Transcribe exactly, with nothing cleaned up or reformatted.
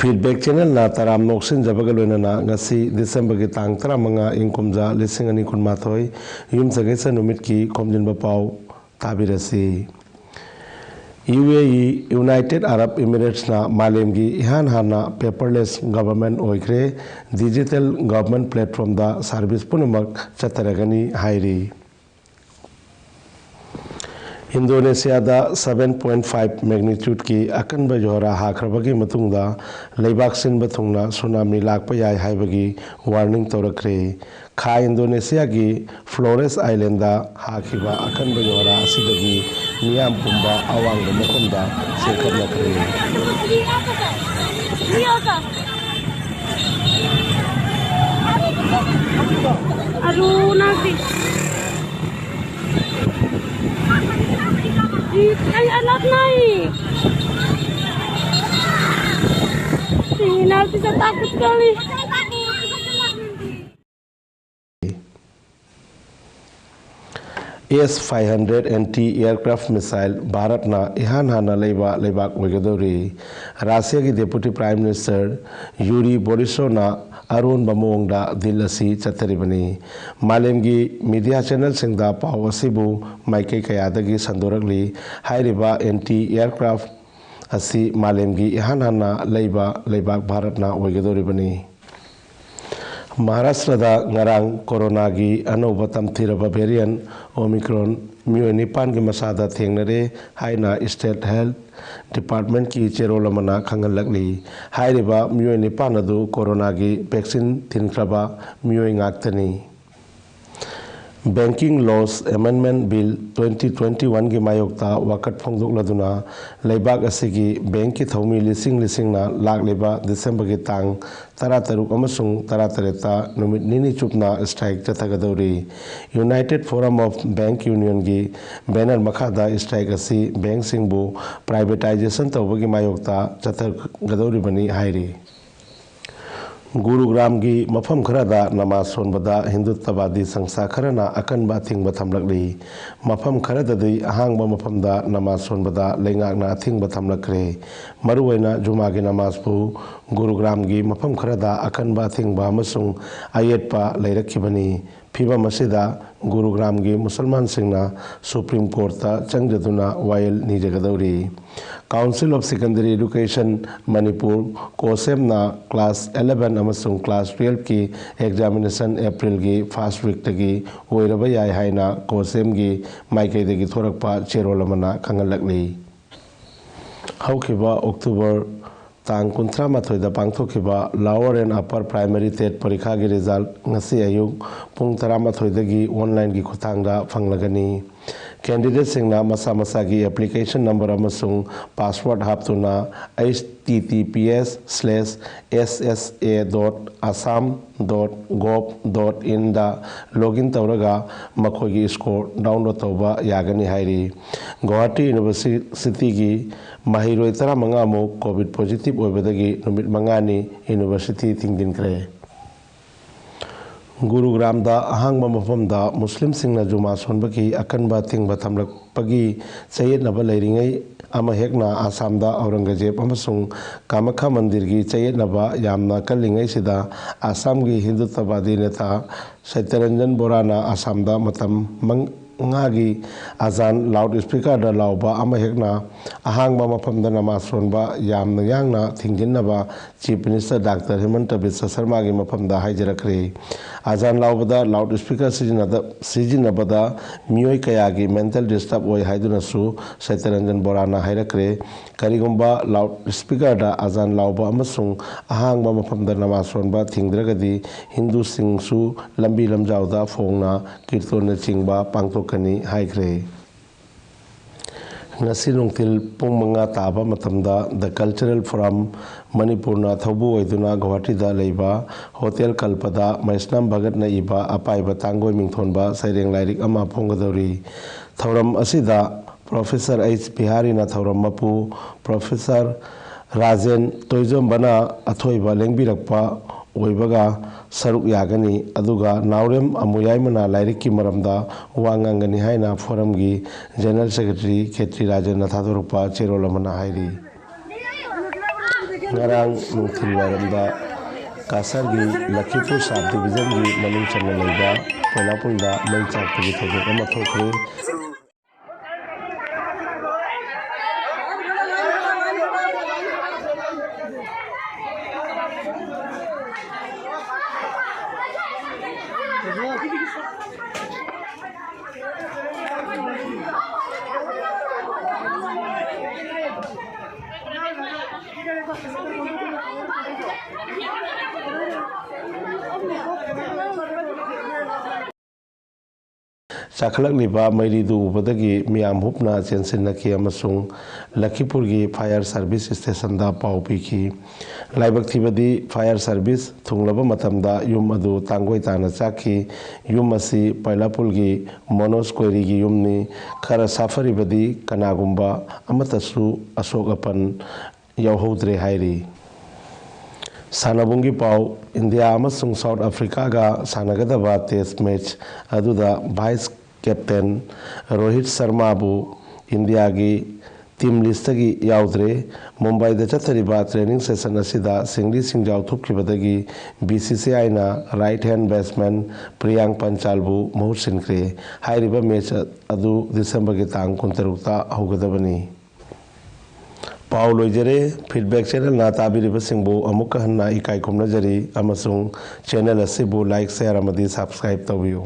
Feedback Channelꯅ ꯇꯔꯥꯝꯅ ꯑꯣꯛꯁꯤꯟꯖꯕꯒ ꯂꯣꯏꯅꯅ ꯉꯁꯤ Decemberꯒꯤ ꯇꯥꯡ ꯇꯔꯥꯃꯉꯥ, ꯏꯪ ꯀꯨꯝꯖꯥ ꯂꯤꯁꯤꯡ ꯑꯅꯤ ꯀꯨꯟꯃꯥꯊꯣꯏ, ꯌꯨꯝꯁꯀꯩꯁ ꯅꯨꯃꯤꯠꯀꯤ ꯈꯣꯝꯖꯤꯟꯕ ꯄꯥꯎ ꯇꯥꯕꯤꯔꯁꯤ꯫ UAE, United Arab Emiratesꯅ ꯃꯥꯂꯦꯝꯒꯤ ꯏꯍꯥꯟ ꯍꯥꯟꯅ paperless government ꯑꯣꯏꯈ꯭ꯔꯦ꯫ Digital government platformꯗ service ꯄꯨꯝꯅꯃꯛ ꯆꯠꯊꯔꯒꯅꯤ ꯍꯥꯏꯔꯤ꯫ ꯏꯟꯗꯣꯅꯦꯁꯤꯌꯥꯗ seven point five magnitudeꯀꯤ ꯑꯀꯟꯕ ꯌꯣꯔꯥ ꯍꯥꯈ꯭ꯔꯕꯒꯤ ꯃꯇꯨꯡꯗ ꯂꯩꯕꯥꯛ ꯁꯤꯟꯕ ꯊꯨꯡꯅ ꯁꯨꯅꯥꯃꯤ ꯂꯥꯛꯄ ꯌꯥꯏ ꯍꯥꯏꯕꯒꯤ warning ꯇꯧꯔꯛꯈ꯭ꯔꯦ꯫ ꯈꯥ ꯏꯟꯗꯣꯅꯦꯁꯤꯌꯥꯒꯤ Flores Islandꯗ ꯍꯥꯈꯤꯕ ꯑꯀꯟꯕ ꯌꯣꯔꯥ ꯑꯁꯤꯗꯒꯤ ꯃꯤꯌꯥꯝ ꯄꯨꯝꯕ ꯑꯋꯥꯡꯕ ꯃꯐꯝꯗ ꯆꯦꯟꯈꯠꯅꯈ꯭ꯔꯦ꯫ Aduh, nasi. Ih, ay, anak na eh. Si Nasi sa takot kali. S five hundred anti aircraft missile ꯚꯥꯔꯠꯅ ꯏꯍꯥꯟ ꯍꯥꯟꯅ ꯂꯩꯕ ꯂꯩꯕꯥꯛ ꯑꯣꯏꯒꯗꯧꯔꯤ꯫ ꯔꯥꯁꯤꯌꯥꯒꯤ Deputy Prime Minister Yuri Borisovꯅ ꯑꯔꯣꯟꯕ ꯃꯑꯣꯡꯗ deal ꯑꯁꯤ ꯆꯠꯊꯔꯤꯕꯅꯤ꯫ ꯃꯥꯂꯦꯝꯒꯤ media channelꯁꯤꯡꯗ ꯄꯥꯎ ꯑꯁꯤꯕꯨ ꯃꯥꯏꯀꯩ ꯀꯌꯥꯗꯒꯤ ꯁꯟꯗꯣꯔꯛꯂꯤ꯫ ꯍꯥꯏꯔꯤꯕ anti aircraft ꯑꯁꯤ ꯃꯥꯂꯦꯝꯒꯤ ꯏꯍꯥꯟ ꯍꯥꯟꯅ ꯂꯩꯕ ꯂꯩꯕꯥꯛ ꯚꯥꯔꯠꯅ ꯑꯣꯏꯒꯗꯧꯔꯤꯕꯅꯤ꯫ ꯃꯍꯥꯔꯥꯁꯇ꯭ꯔꯗ ꯉꯔꯥꯡ ꯀꯣꯔꯣꯅꯥꯒꯤ ꯑꯅꯧꯕ ꯇꯝꯊꯤꯔꯕ variant Omicron ꯃꯤꯑꯣꯏ ꯅꯤꯄꯥꯟꯒꯤ ꯃꯁꯥꯗ ꯊꯦꯡꯅꯔꯦ ꯍꯥꯏꯅ State Health Departmentꯀꯤ ꯆꯦꯔꯣꯜ ꯑꯃꯅ ꯈꯪꯍꯜꯂꯛꯂꯤ꯫ ꯍꯥꯏꯔꯤꯕ ꯃꯤꯑꯣꯏ ꯅꯤꯄꯥꯟ ꯑꯗꯨ ꯀꯣꯔꯣꯅꯥꯒꯤ vaccine ꯊꯤꯟꯈ꯭ꯔꯕ ꯃꯤꯑꯣꯏ ꯉꯥꯛꯇꯅꯤ꯫ Banking Laws Amendment Bill twenty twenty-oneꯒꯤ ꯃꯥꯌꯣꯛꯇ ꯋꯥꯀꯠ ꯐꯣꯡꯗꯣꯛꯂꯗꯨꯅ ꯂꯩꯕꯥꯛ ꯑꯁꯤꯒꯤ bankꯀꯤ ꯊꯧꯃꯤ ꯂꯤꯁꯤꯡ ꯂꯤꯁꯤꯡꯅ ꯂꯥꯛꯂꯤꯕ Decemberꯒꯤ ꯇꯥꯡ ꯇꯔꯥꯇꯔꯨꯛ ꯑꯃꯁꯨꯡ ꯇꯔꯥꯇꯔꯦꯠꯇ ꯅꯨꯃꯤꯠ ꯅꯤꯅꯤ ꯆꯨꯞꯅ strike ꯆꯠꯊꯒꯗꯧꯔꯤ꯫ United Forum of Bank Unionꯒꯤ banner ꯃꯈꯥꯗ strike ꯑꯁꯤ bankꯁꯤꯡꯕꯨ privatization ꯇꯧꯕꯒꯤ ꯃꯥꯌꯣꯛꯇ ꯆꯠꯊꯒꯗꯧꯔꯤꯕꯅꯤ ꯍꯥꯏꯔꯤ꯫ ꯒꯨꯔꯨꯒ꯭ꯔꯥꯝꯒꯤ ꯃꯐꯝ ꯈꯔꯗ ꯅꯃꯥꯖ ꯁꯣꯟꯕꯗ ꯍꯤꯟꯗꯨꯠꯇꯕꯥꯗꯤ ꯁꯪꯁꯊꯥ ꯈꯔꯅ ꯑꯀꯟꯕ ꯑꯊꯤꯡꯕ ꯊꯝꯂꯛꯂꯤ꯫ ꯃꯐꯝ ꯈꯔꯗꯗꯤ ꯑꯍꯥꯡꯕ ꯃꯐꯝꯗ ꯅꯃꯥꯖ ꯁꯣꯟꯕꯗ ꯂꯩꯉꯥꯛꯅ ꯑꯊꯤꯡꯕ ꯊꯝꯂꯛꯈ꯭ꯔꯦ꯫ ꯃꯔꯨꯑꯣꯏꯅ ꯖꯨꯃꯥꯒꯤ ꯅꯃꯥꯖꯄꯨ ꯒꯨꯔꯨꯒ꯭ꯔꯥꯝꯒꯤ ꯃꯐꯝ ꯈꯔꯗ ꯑꯀꯟꯕ ꯑꯊꯤꯡꯕ ꯑꯃꯁꯨꯡ ꯑꯌꯦꯠꯄ ꯂꯩꯔꯛꯈꯤꯕꯅꯤ꯫ ꯐꯤꯚꯝ ꯑꯁꯤꯗ ꯒꯨꯔꯨꯒ꯭ꯔꯥꯝꯒꯤ ꯃꯨꯁꯜꯃꯥꯟꯁꯤꯡꯅ ꯁꯨꯄ꯭ꯔꯤꯝ ꯀꯣꯔꯠꯇ ꯆꯪꯖꯗꯨꯅ ꯋꯥꯌꯦꯜ ꯅꯤꯖꯒꯗꯧꯔꯤ꯫ Council of Secondary Education Manipur, ꯀꯣꯁꯦꯝꯅ class eleven ꯑꯃꯁꯨꯡ class twelveꯀꯤ examination Aprilꯒꯤ first weekꯇꯒꯤ ꯑꯣꯏꯔꯕ ꯌꯥꯏ ꯍꯥꯏꯅ ꯀꯣꯁꯦꯝꯒꯤ ꯃꯥꯏꯀꯩꯗꯒꯤ ꯊꯣꯔꯛꯄ ꯆꯦꯔꯣꯜ ꯑꯃꯅ ꯈꯪꯍꯜꯂꯛꯂꯤ꯫ ꯍꯧꯈꯤꯕ October ꯇꯥꯡ ꯀꯨꯟꯊ꯭ꯔꯥ ꯃꯥꯊꯣꯏꯗ ꯄꯥꯡꯊꯣꯛꯈꯤꯕ Lower and Upper Primary TET ꯄꯔꯤꯈꯥꯒꯤ result ꯉꯁꯤ ꯑꯌꯨꯛ ꯄꯨꯡ ꯇꯔꯥꯃꯥꯊꯣꯏꯗꯒꯤ onlineꯒꯤ ꯈꯨꯠꯊꯥꯡꯗ ꯐꯪꯂꯒꯅꯤ꯫ Candidateꯁꯤꯡꯅ ꯃꯁꯥ ꯃꯁꯥꯒꯤ application number ꯑꯃꯁꯨꯡ password ꯍꯥꯞꯇꯨꯅ https/ssa.assam.gov.inꯗ login ꯇꯧꯔꯒ ꯃꯈꯣꯏꯒꯤ score download ꯇꯧꯕ ꯌꯥꯒꯅꯤ ꯍꯥꯏꯔꯤ꯫ ꯒꯧꯍꯥꯇꯤ Universityꯒꯤ ꯃꯍꯩꯔꯣꯏ ꯇꯔꯥꯃꯉꯥꯃꯨꯛ COVID positive ꯑꯣꯏꯕꯗꯒꯤ ꯅꯨꯃꯤꯠ ꯃꯉꯥꯅꯤ university ꯊꯤꯡꯖꯤꯟꯈ꯭ꯔꯦ꯫ ꯒꯨꯔꯨꯒ꯭ꯔꯥꯝꯗ ꯑꯍꯥꯡꯕ ꯃꯐꯝꯗ ꯃꯨꯁꯂꯤꯝꯁꯤꯡꯅ ꯖꯨꯃꯥ ꯁꯣꯟꯕꯒꯤ ꯑꯀꯟꯕ ꯑꯊꯤꯡꯕ ꯊꯝꯂꯛꯄꯒꯤ ꯆꯌꯦꯠꯅꯕ ꯂꯩꯔꯤꯉꯩ, ꯑꯃꯍꯦꯛꯅ ꯑꯁꯥꯝꯗ ꯑꯧꯔꯪꯒꯖꯦꯕ ꯑꯃꯁꯨꯡ ꯀꯥꯃꯥꯈ꯭ꯌꯥ ꯃꯟꯗꯤꯔꯒꯤ ꯆꯌꯦꯠꯅꯕ ꯌꯥꯝꯅ ꯀꯜꯂꯤꯉꯩꯁꯤꯗ, ꯑꯁꯥꯝꯒꯤ ꯍꯤꯟꯗꯨꯠꯇꯕꯥꯗꯤ ꯅꯦꯇꯥ ꯁꯇ꯭ꯌꯔꯟꯖꯟ ꯕꯣꯔꯥꯅ ꯑꯁꯥꯝꯗ ꯃꯇꯝ ꯃꯉꯥꯒꯤ ꯑꯖꯥꯟ loudspeakerꯗ ꯂꯥꯎꯕ ꯑꯃꯍꯦꯛꯅ ꯑꯍꯥꯡꯕ ꯃꯐꯝꯗ ꯅꯃꯥꯖ ꯁꯣꯟꯕ ꯌꯥꯝꯅ ꯌꯥꯡꯅ ꯊꯤꯡꯖꯤꯟꯅꯕ Chief Minister Doctor ꯍꯤꯃꯟꯇ ꯕꯤꯁ꯭ꯋ ꯁꯔꯃꯥꯒꯤ ꯃꯐꯝꯗ ꯍꯥꯏꯖꯔꯛꯈ꯭ꯔꯦ꯫ ꯑꯖꯥꯟ ꯂꯥꯎꯕꯗ loudspeaker ꯁꯤꯖꯤꯟꯅꯗ-, ꯁꯤꯖꯤꯟꯅꯕꯗ ꯃꯤꯑꯣꯏ ꯀꯌꯥꯒꯤ mental disturb ꯑꯣꯏ ꯍꯥꯏꯗꯨꯅꯁꯨ ꯁꯇ꯭ꯌꯔꯟꯖꯟ ꯕꯣꯔꯥꯅ ꯍꯥꯏꯔꯛꯈ꯭ꯔꯦ꯫ ꯀꯔꯤꯒꯨꯝꯕ loudspeakerꯗ ꯑꯖꯥꯟ ꯂꯥꯎꯕ ꯑꯃꯁꯨꯡ ꯑꯍꯥꯡꯕ ꯃꯐꯝꯗ ꯅꯃꯥꯖ ꯁꯣꯟꯕ ꯊꯤꯡꯗ꯭ꯔꯒꯗꯤ ꯍꯤꯟꯗꯨꯁꯤꯡꯁꯨ ꯂꯝꯕꯤ ꯂꯝꯖꯥꯎꯗ ꯐꯣꯡꯅ ꯀꯤꯔꯇꯣꯟꯅꯆꯤꯡꯕ ꯄꯥꯡꯊꯣꯛꯀꯅꯤ ꯍꯥꯏꯈ꯭ꯔꯦ꯫ ꯉꯁꯤ ꯅꯨꯡꯊꯤꯜ ꯄꯨꯡ ꯃꯉꯥ ꯇꯥꯕ ꯃꯇꯝꯗ The Cultural Forum ꯃꯅꯤꯄꯨꯔꯅ ꯊꯧꯕꯨ ꯑꯣꯏꯗꯨꯅ ꯒꯧꯍꯥꯇꯤꯗ ꯂꯩꯕ ꯍꯣꯇꯦꯜ ꯀꯜꯄꯗ ꯃꯩꯁꯅꯥꯝ ꯚꯒꯠꯅ ꯏꯕ ꯑꯄꯥꯏꯕ ꯇꯥꯡꯒꯣꯏ ꯃꯤꯡꯊꯣꯟꯕ ꯁꯩꯔꯦꯡ ꯂꯥꯏꯔꯤꯛ ꯑꯃ ꯐꯣꯡꯒꯗꯧꯔꯤ꯫ ꯊꯧꯔꯝ ꯑꯁꯤꯗ Professor H ꯕꯤꯍꯥꯔꯤꯅ ꯊꯧꯔꯝ ꯃꯄꯨ, Professor ꯔꯥꯖꯦꯟ ꯇꯣꯏꯖꯣꯝꯕꯅ ꯑꯊꯣꯏꯕ ꯂꯦꯡꯕꯤꯔꯛꯄ, ꯑꯣꯏꯕꯒ ꯁꯔꯨꯛ ꯌꯥꯒꯅꯤ, ꯑꯗꯨꯒ ꯅꯥꯎꯔꯦꯝ ꯑꯃꯨꯌꯥꯏꯃꯅ ꯂꯥꯏꯔꯤꯛꯀꯤ ꯃꯔꯝꯗ ꯋꯥ ꯉꯥꯡꯒꯅꯤ ꯍꯥꯏꯅ ꯐꯣꯔꯝꯒꯤ ꯖꯦꯅꯔꯦꯜ ꯁꯦꯀ꯭ꯔꯦꯇꯔꯤ ꯈꯦꯇ꯭ꯔꯤ ꯔꯥꯖꯟꯅ ꯊꯥꯗꯣꯔꯛꯄ ꯆꯦꯔꯣꯜ ꯑꯃꯅ ꯍꯥꯏꯔꯤ꯫ ꯉꯔꯥꯡ ꯅꯨꯡꯊꯤꯜ ꯋꯥꯏꯔꯝꯗ ꯀꯥꯁꯥꯔꯒꯤ ꯂꯈꯤꯄꯨꯔ ꯁꯕ ꯗꯤꯕꯤꯖꯟꯒꯤ ꯃꯅꯨꯡ ꯆꯟꯅ ꯂꯩꯕ ꯄꯣꯏꯂꯥꯄꯨꯜꯗ ꯃꯩ ꯆꯥꯛꯄꯒꯤ ꯊꯧꯗꯣꯛ ꯑꯃ ꯊꯣꯛꯈ꯭ꯔꯦ꯫ ꯆꯥꯈꯠꯂꯛꯂꯤꯕ ꯃꯩꯔꯤꯗꯨ ꯎꯕꯗꯒꯤ ꯃꯤꯌꯥꯝ ꯍꯨꯞꯅ ꯆꯦꯟꯁꯤꯟꯅꯈꯤ ꯑꯃꯁꯨꯡ ꯂꯈꯤꯄꯨꯔꯒꯤ ꯐꯥꯌꯔ ꯁꯥꯔꯚꯤꯁ ꯁ꯭ꯇꯦꯁꯟꯗ ꯄꯥꯎ ꯄꯤꯈꯤ꯫ ꯂꯥꯏꯕꯛ ꯊꯤꯕꯗꯤ, ꯐꯥꯌꯔ ꯁꯥꯔꯚꯤꯁ ꯊꯨꯡꯂꯕ ꯃꯇꯝꯗ ꯌꯨꯝ ꯑꯗꯨ ꯇꯥꯡꯒꯣꯏ ꯇꯥꯅ ꯆꯥꯛꯈꯤ꯫ ꯌꯨꯝ ꯑꯁꯤ ꯄꯥꯏꯂꯥꯄꯨꯜꯒꯤ ꯃꯣꯅꯣꯖ ꯀꯣꯏꯔꯤꯒꯤ ꯌꯨꯝꯅꯤ꯫ ꯈꯔ ꯁꯥꯐꯔꯤꯕꯗꯤ, ꯀꯅꯥꯒꯨꯝꯕ ꯑꯃꯠꯇꯁꯨ ꯑꯁꯣꯛ ꯑꯄꯟ ꯌꯥꯎꯍꯧꯗ꯭ꯔꯦ ꯍꯥꯏꯔꯤ꯫ ꯁꯥꯟꯅꯕꯨꯡꯒꯤ ꯄꯥꯎ꯫ ꯏꯟꯗꯤꯌꯥ ꯑꯃꯁꯨꯡ ꯁꯥꯎꯠ ꯑꯐ꯭ꯔꯤꯀꯥꯒ ꯁꯥꯟꯅꯒꯗꯕ ꯇꯦꯁ ꯃꯦꯆ ꯑꯗꯨꯗ ꯚꯥꯏꯁ ꯀꯦꯞꯇꯦꯟ ꯔꯣꯍꯤꯠ ꯁꯔꯃꯥꯕꯨ ꯏꯟꯗꯤꯌꯥꯒꯤ ꯇꯤꯝ ꯂꯤꯁꯇꯒꯤ ꯌꯥꯎꯗ꯭ꯔꯦ꯫ ꯃꯨꯝꯕꯥꯏꯗ ꯆꯠꯊꯔꯤꯕ ꯇ꯭ꯔꯦꯅꯤꯡ ꯁꯦꯁꯟ ꯑꯁꯤꯗ ꯁꯤꯡꯂꯤ ꯁꯤꯡꯖꯥꯎ ꯊꯣꯛꯈꯤꯕꯗꯒꯤ ꯕꯤ ꯁꯤ ꯁꯤ ꯑꯥꯏꯅ ꯔꯥꯏꯠ ꯍꯦꯟ ꯕꯦꯠꯁꯃꯦꯟ ꯄ꯭ꯔꯤꯌꯥꯡ ꯄꯟꯆꯥꯜꯕꯨ ꯃꯍꯨꯠ ꯁꯤꯟꯈ꯭ꯔꯦ꯫ ꯍꯥꯏꯔꯤꯕ ꯃꯦꯆ ꯑꯗꯨ ꯗꯤꯁꯦꯝꯕꯔꯒꯤ ꯇꯥꯡ ꯀꯨꯟꯇꯔꯨꯛꯇ ꯍꯧꯒꯗꯕꯅꯤ꯫ ꯄꯥꯎ ꯂꯣꯏꯖꯔꯦ꯫ ꯐꯤꯗꯕꯦꯛ ꯆꯦꯅꯦꯜꯅ ꯇꯥꯕꯤꯔꯤꯕꯁꯤꯡꯕꯨ ꯑꯃꯨꯛꯀ ꯍꯟꯅ ꯏꯀꯥꯏ ꯈꯨꯝꯅꯖꯔꯤ ꯑꯃꯁꯨꯡ ꯆꯦꯅꯦꯜ ꯑꯁꯤꯕꯨ ꯂꯥꯏꯛ, ꯁꯦꯌꯔ ꯑꯃꯗꯤ ꯁꯕꯁꯀ꯭ꯔꯥꯏꯕ ꯇꯧꯕꯤꯌꯨ꯫